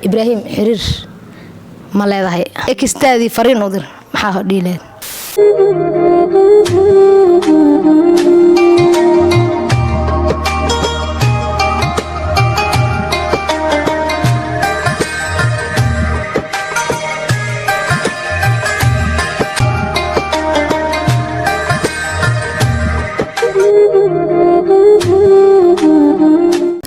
Ibraahim, xiriir ma leedahay? Ex-taadii fariin u dir, maxaa hodhihi lehed?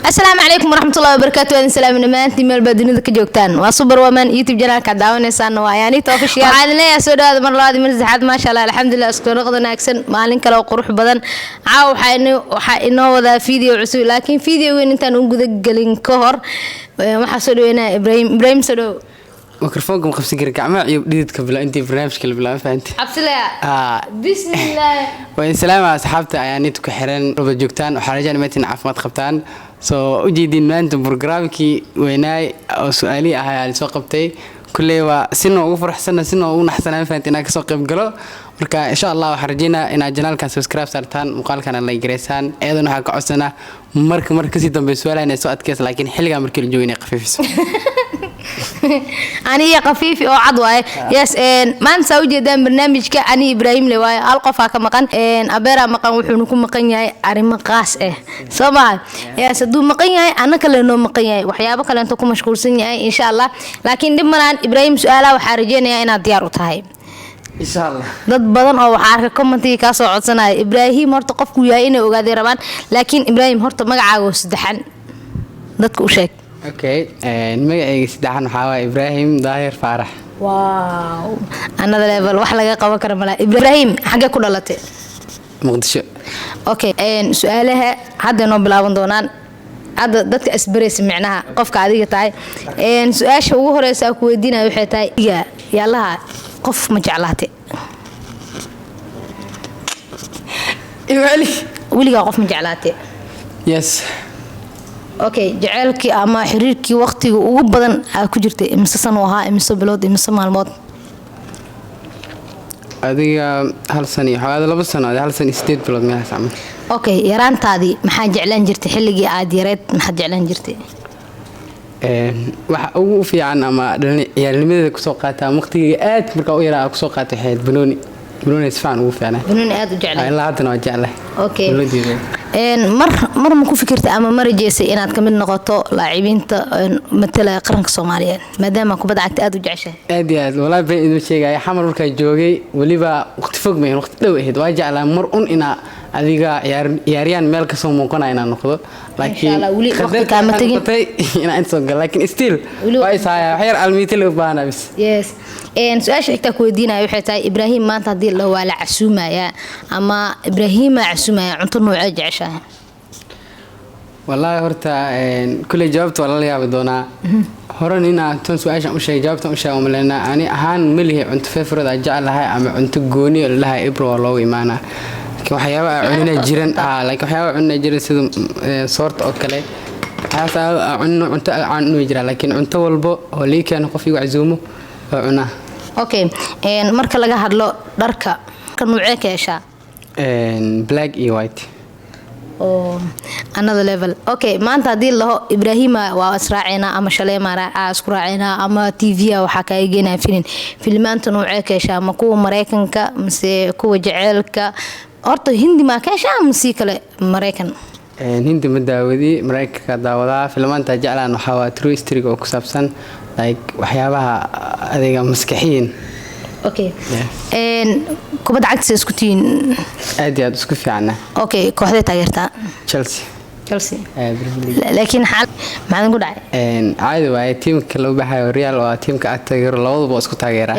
Asalaamu calaykum waraxmatullahi wabarakaatu. Waan salaam dhammaantiin meel baa dunida ka joogtaan. Waa Super Woman YouTube channelka daawanaysaana, waa Ayaanita Official. Waxaan idin leeyahay soo dhawaada mar labaad iyo mar saddexaad. Maasha Allah, alxamdulilah, isku noqod wanaagsan, maalin kale oo qurux badan. Caawa waxaa inoo wadaa video cusub, laakiin video weyn intaan u guda gelin ka hor waxaa soo dhaweynaya Ibrahim. Ibrahim, soo dhawow. Mikrofoonka ma qabsan kari, gacmaha iyo dhididka bila intii barnaamijka la bilaabay, fahanti? Cabsilaya. Aa. Bismillah. Waa in salaama asxaabta ayaanid ku xiran wada joogtaan. Waxaa rajaan imaantiin caafimaad qabtaan. Soo ujeediin, maanta programkii weynaay oo su-aalihii ahaa aan soo qabtay. Kulley waa sina ugu faraxsana, sina ugu naxsanaa, fahanti, inaan kasoo qayb galo. Marka insha Allah waxaan rajeynaa inaad channelkan subscribe saartaan, muuqaalkana like gareysaan. Iyadana waxaa ka codsanaa marka kasii dambe su-aalaha inay soo adkeysa, laakiin xilligaa markii la joogo inay khafiifiso. Aniga khafiifi oo cad waaye. Yes, maanta saa ujeedaan barnaamijka ani Ibraahim le waaye. Hal qofaa ka maqan, abeeraa maqan. Wuxuuna ku maqan yahay arrimo qaas ah, soo maha? Yes, hadduu maqan yahay, ana kale noo maqan yahay, waxyaabo kaleento ku mashquulsan yahay, insha Allah. Laakiin dhib malaan. Ibraahim, su-aalaha waxaa rajeynayaa inaad diyaar u tahay. Insha Allah. Dad badan oo waxaa arka commentiga kaa soo codsanaya Ibraahim horta qofkuu yahay inay ogaadey rabaan. Laakiin Ibraahim, horta magacaaga oo saddexan dadka u sheeg. Okay, magacayga saddexan waxaa waaye Ibraahim Daahir Faarax. Wow, another level, wax laga qaban kara malaa. Ibraahim, xaggee ku dhalatay? Muqdisho. Okay, su-aalaha hadda noo bilaaban doonaan. Hadda dadka isbaraysa, micnaha qofka adiga tahay. Su-aasha ugu horeysa aan ku weydiinaya waxay tahay: yaalaha qof ma jeclaatay? Iwali. Weligaa qof ma jeclaatay? Yes. Okay, jaceylkii ama xiriirkii waqtiga ugu badan aad ku jirtay imise sano ahaa, imise bilood, imise maalmood? Adiga hal sano iyo xogaada, 2 sano, adiga 1 sano iyo 8 bilood meelahaas camal. Okay, yaraantaadii maxaa jeclaan jirtay? Xilligii aad yareed maxaad jeclaan jirtay? Waxa ugu fiican ama ciyaalnimadeeda kusoo qaata ama waqtigayga aad markaa u yaraa kusoo qaatay waxay ahayd banooni. Banooni si fiican ugu fiicnaa. Banooni aad u jeclay? Ilaa haddana waa jeclahay. Okay. Banoonideeda. Mar mar ma ku fikirtay ama ma rajeysay inaad kamid noqoto laacibiinta matalaya qaranka Soomaaliyeed, maadaama kubadda cagta aad u jeceshahay? Aad iyo aad, walaahi been idin sheegaya, Xamar markaa joogay, weliba waqti fog mayn, waqti dhow ahayd, waa jeclaa mar un inaa adiga ciyaaryaan meel kasoo muuqanaya inaan noqdo. Insha Allah, weli waqti kaama waxay tegin. Noqotay inaan inta soo galo, laakiin still waa is haya, wax yar almiita loo baahnaa bis. Yes, su-aasha xigtaa ku weydiinaya waxay tahay: Ibraahim maanta haddii la waa la casuumayaa ama Ibraahimaa casuumaya, cunto noocee jeceshahay? Wallaahi horta kulley jawaabta waa lala yaabi doonaa. Horan inaa tan su-aashan u sheegay, jawaabtan u sheegay umaleynaa. Ani ahaan ma lihi cunto favorite aan jeclahay ama cunto gooni oo lalahay Ibro waa loogu imaanaa, laakiin waxyaaba aan cunina jiran, laakiin waxyaaba aan cunina jiran sida soorta oo kale, waxyaabas aan cunno, cunto aan cuni jiraa, laakiin cunto walbo oo lii keeno qof igu casuumo waa cunaa. Okay, marka laga hadlo dharka, ka noocee ka heshaa? Black iyo white. Oo another level. Okay, maanta haddii laho Ibraahima waa israaceynaa ama shaleema isku raaceynaa ama TV a waxaa kaaga geenaya filin, filmaanta noocee ka heshaa? Ma kuwa Mareykanka mise kuwa jaceylka? Horta Hindi maa ka heshaa ama sii kale Mareykan? Hindi ma daawadi, Mareykanka daawadaa. Filmaanta jeclaan waxaa waa true history oo ku saabsan like waxyaabaha adiga maskaxiyin. Okay. Kubadda cagta isku tihiin? Aad iyo aad isku fiicana. Okay, kooxdee taageertaa? Chelsea. Chelsea? Premier League. Laakiin xaal maxaa ku dhacay? Caadi waaye, tiimka loo baxayo Real waa tiimka aad taageero, labaduba waa isku taageeraa.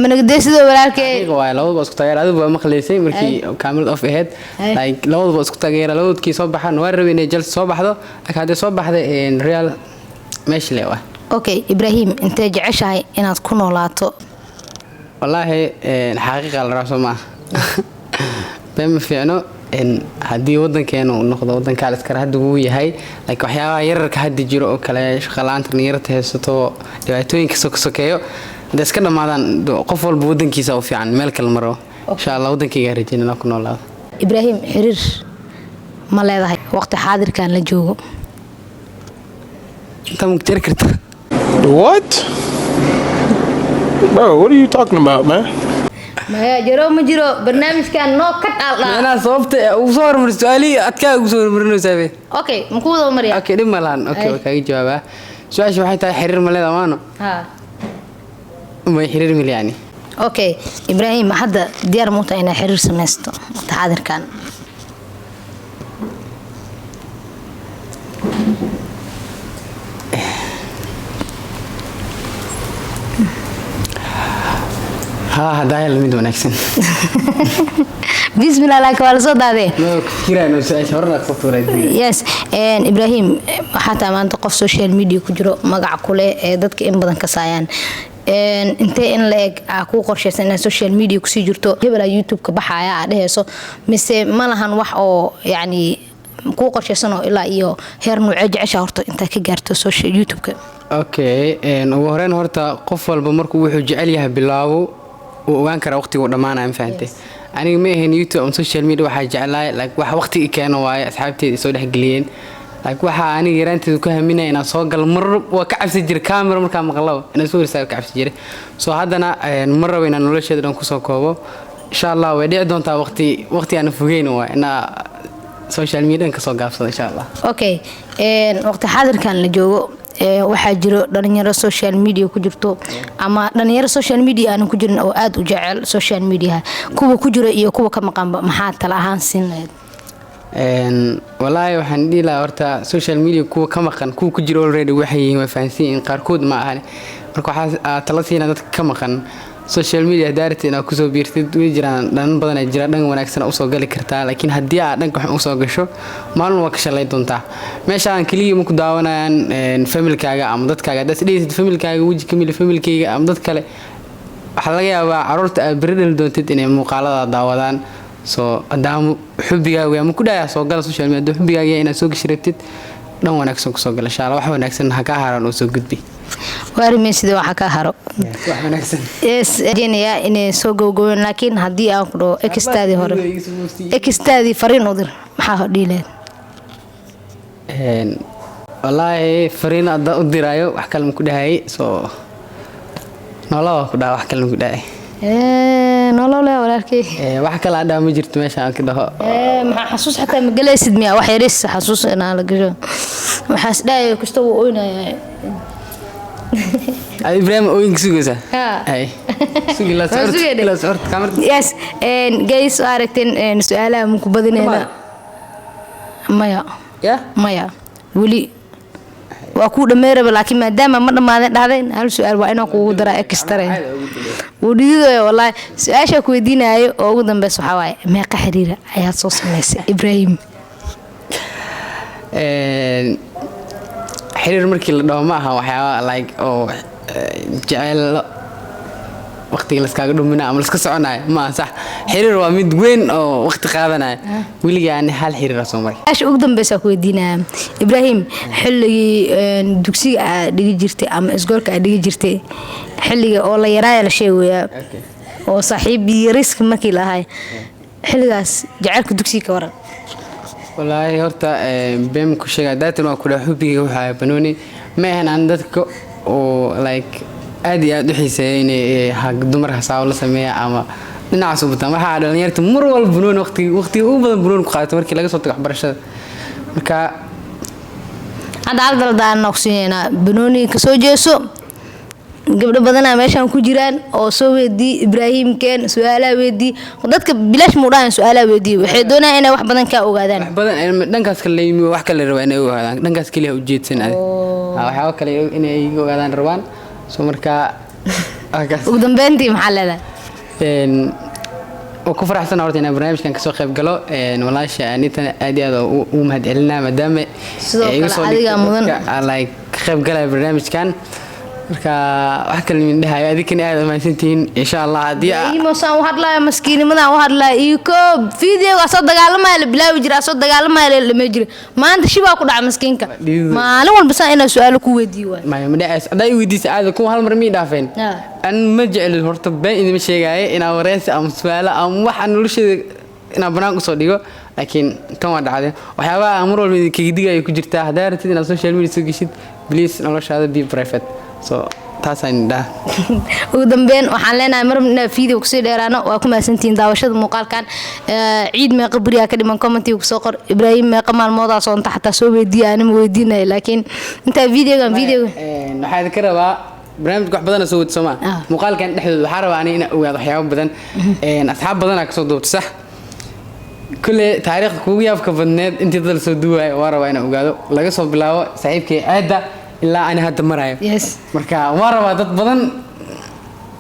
Managdee sidoo walaalkee. Xaqiiqa waaye, labaduba waa isku taageera. Adigu waa maqlaysay markii kaamirad off ahayd. Like labaduba waa isku taageera, labadoodkii soo baxaan waa rabay inay Chelsea soo baxdo, laakiin hadday soo baxday Real meesha le waa. Okay, Ibraahim, intee jeceshahay inaad ku noolaato? Wallaahi xaqiiqa la rabaa soo maaha, been ma fiicno. Haddii wadankeena uu noqdo wadanka aliskara hadda wuu yahay, laakiin waxyaabaha yararka hadda jiro oo kale, shaqa la-aanta dhalinyarta haysato, dhibaatooyinka soo sokeeyo, hadday iska dhammaadaan, qof walba wadankiisa u fiican, meel kale maro. Insha Allah wadankayga rajeyna inaan ku noolaado. Ibraahim, xiriir ma leedahay waqti xaadirkan la joogo? Intaa ma jari karta? What? Bro, what are you talking about, man? Maya jiro, ma jiro barnaamijkan no cut al dhaa. Macnaha sababta ee ugu soo hormar su-aalihii adkaa ugu soo hormarinaysaa be. Okay, ma ku wada mariya? Okay, dhib ma lahan. Okay. Ay. Waa kaaga jawaabaa. Su-aasha waxay tahay, xiriir ma leedahay maano? Ha. May, xiriir mil yani. Okay, Ibraahim, hadda diyaar ma u tahay inaad xiriir samaysto waqti xaadirkan? Haa, haddaa hel mid wanaagsan. Bismillah, laakiin waa lasoo daadee. Ma ku fikiraan su-aasha horena ka tuuray. Yes, Ibrahim, waxaa taa maanta qof social media ku jiro, magac ku leh ee dadka in badan kasaayaan. Intee in la eg aa kuu qorshaysan inaad social media kusii jirto? Hebelaa YouTube-ka baxaaya aa dhehayso, mise ma lahan wax oo yacni kuu qorshaysan oo ilaa iyo heer nuucee jecesha horta intaa ka gaarto social YouTube-ka? Okay, ugu horeyn horta qof walba markuu wuxuu jecel yahay bilaabo, wuu ogaan karaa waqtiga uu dhammaanayo, ma fahantay? Aniga ma ahayn YouTube ama social media waxaa jeclahay, like wax waqti i keeno waaye, asxaabteeda i soo dhexgeliyeen. Like waxaa aniga yaraanteeda ku haminaya inaan soo galo, mar waa ka cabsi jiray camera markaan maqlabo, inaan soo horistaago ka cabsi jiray. So haddana ma rabo inaan nolosheeda dhan kusoo koobo. Insha Allah way dhici doontaa waqti aan fogeyn waa inaa social media kasoo gaabsado, insha Allah. Okay, waqti xaadirkan la joogo waxaa jiro dhalinyaro social media ku jirto ama dhalinyaro social media aanan ku jirin oo aada u jecel social mediaha. Kuwa ku jira iyo kuwa ka maqanba, maxaa tala ahaan siin lahayd? Wallaahi waxaan dhihi lahaa horta social media kuwa ka maqan, kuwa ku jira already waxay yihiin way fahansan yihiin, qaarkood ma ahan. Marka waxaa tala siinaa dadka ka maqan social media, haddaa rabtid inaad kusoo biirtid, way jiraan dhan badan ay jira, dhan wanaagsan aa usoo gali kartaa. Laakiin haddii aad dhanka xun usoo gasho, maalin waa ka shalay doontaa. Meeshaan keliya ma ku daawanayaan familkaaga ama dadkaaga. Haddaad isdhehaysid familkaaga weji kamili, familkayga ama dad kale, waxaa laga yaabaa caruurta aad beri dhali doontid inay muuqaalada daawadaan. So haddaa xubigaaga ama ku dhaya soo gala social media, hadduu xubigaaga yahay inaad soo gashi rabtid, dhan wanaagsan kusoo gala, insha Allah. Wax wanaagsan ha kaa haraan oo soo gudbi. Waarime sidii waxa ka haro. Wax wanaagsan. Yes, rajeynayaa inay soo gowgoween. Laakiin haddii aan ku dhaho extaadii hore, extaadii fariin u dir, maxaa dhihi lahayd? Wallaahi fariin hadda u diraayo, wax kale ma ku dhahayay. So nolol waa ku dhaha, wax kale ma ku dhahayay. Nolole walaalkey. Wax kale aan dhaha ma jirto meesha aan ka dhaho. Maxaa xasuus xataa ma gelaysid miya? Wax yaris xasuus inaa la gasho, waxaas dhahaya kasta wuu oynaya. Adi Ibrahim ooyinka sugaysaa? Ha. Hay sugi la Waan socod. sugaynay. La socod kaamirta. Yes, guys, waa aragteen, su-aalaha maku badinayna. Maya. Ya. Maya, weli waa kuu dhammeyraba, laakiin maadaama ma dhammaadeen dhahdeen, hal su-aal waa inaan kuugu daraa extra. Wuu dhididaya wallaahi. Su-aasha ku weydiinayo oo ugu dambeysa waxaa waaye, meeqa xiriira ayaad soo samaysay, Ibraahim? Xiriir markii la dhaho ma aha waxyaaba like oo jecel waqtiga laskaaga dhumina ama laska soconayo ma aha. Sax, xiriir waa mid weyn oo waqti qaadanaya. Weligii ani hal xiriira soo maray. Su-aasha ugu dambeysa ku weydiinaya, Ibraahim, xilligii dugsiga aad dhigi jirtay ama isgoolka aad dhigi jirtay, xilliga oo la yaraaya la sheegayaa, oo saaxiib yariska markii la ahay, xilligaas jacaylka dugsiga ka waran? Wallaahi horta been ku sheega daatan waa kudha, xubbiga waxaa banooni ma ahan. Aan dadka oo like aad iyo aad u xiiseeya inay dumar hasaawo la sameeya ama dhinacaas u bataan. Waxaa dhalinyarta mar walba banooni waqtiga ugu badan banooni ku qaadato markii laga soo tago waxbarashada. Marka Hadda hal daldaalna ku siinaynaa. Banooni kasoo jeeso, gabdho badanaa meeshaan ku jiraan oo soo weydii Ibraahim keen su-aalaha weydii. Dadka bilaash muu dhahayan su-aalaha weydii, waxay doonayaan inay wax badan kaa ogaadaan. Wax badan dhankaas kale la yimi, wax kale rabaa inay ogaadaan. Dhankaas keliya ha ujeedsan adi. Waxyaabo kale inay iga ogaadaan rabaan. So marka halkaas. Ugu dambeyntii maxaa leedahay? Waan ku faraxsan horta inaan barnaamijkan kasoo qayb galo. Walaasha Anitana aad iyo aad ugu mahadcelinaa maadaama Sidoo ay igu kale soo adigaa dhigtay mudan. dadka aan, like, ka qayb galaya barnaamijkan. Marka wax kale min dhahayo, adinkana aad mahadsantihiin. Insha Allah haddii Ibraahim saan u hadlaayo, maskiinimadaan u hadlaayo, iyo koob videoga soo dagaalamaya la bilaabi jira, soo dagaalamaya la dhamay jira. Maanta shibaa ku dhaca maskiinka. Dhiido. Maalin walba saan inaa su-aalo ku weydiiyo waay. Maya, ma dhacays. Haddaa i weydiisa aada kuwa hal mar mii dhaafeen. An ma jecli horta, been idima sheegaaye, inaan wareysi ama su-aalo ama wax aan nolosheeda inaan banaanka usoo dhigo. Laakiin tan waa dhacday, waxyaabaha aan mar walba idinkaga digayo ku jirtaa. Haddaa rabtid inaad social media soo geshid, please noloshaada be private. So taasaan idhaha. Ugu dambeyn waxaan leenahay, mar inaa video kusii dheeraano, waa ku mahadsantihiin daawashada muuqaalkan. Ciid meeqa beriyaa ka dhiman? Commentiga kusoo qor. Ibraahim meeqa maalmoodaa soonta xataa soo weydiiya, anima weydiinaya, laakiin intaa videogan videoga Waxaa idinka rabaa barnaamijka wax badana soo wadi soo maa. Muuqaalkan dhexdooda waxaa rabaa ani inaan ogaado waxyaabo badan. Asxaab badanaa kasoo duubta, sax? Kulle taariikhda kugu yaabka badneed intii dad la soo duuwayo waa rabaa inaan ogaado, laga soo bilaabo saaxiibkay aada ilaa ani hadda marayo. Marka waa rabaa dad badan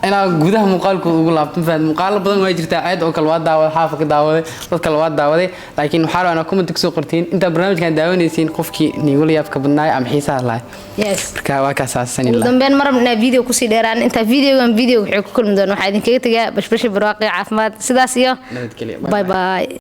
inaa gudaha muuqaalkooda ugu laabto, mafahamad? Muuqaalo badan waa jirtaa, ceed oo kale waa daawaday, xaafa ka daawaday, dad kale waa daawaday, laakiin waxaa rabaa inaa comment kusoo qortiin intaa barnaamijkan daawanaysiin qofkii niigula yaabka badnaay ama xiisaha lahay. Marka waa kaasaasan. Ugu ilaa dambeyn mar inaa video kusii dheeraan, intaa videogan videoga waxay ku kulmi doon, waxaa idinkaga tegaa bashbashi, barwaaqi, caafimaad, sidaas iyo nabadgelyo. Bye bye.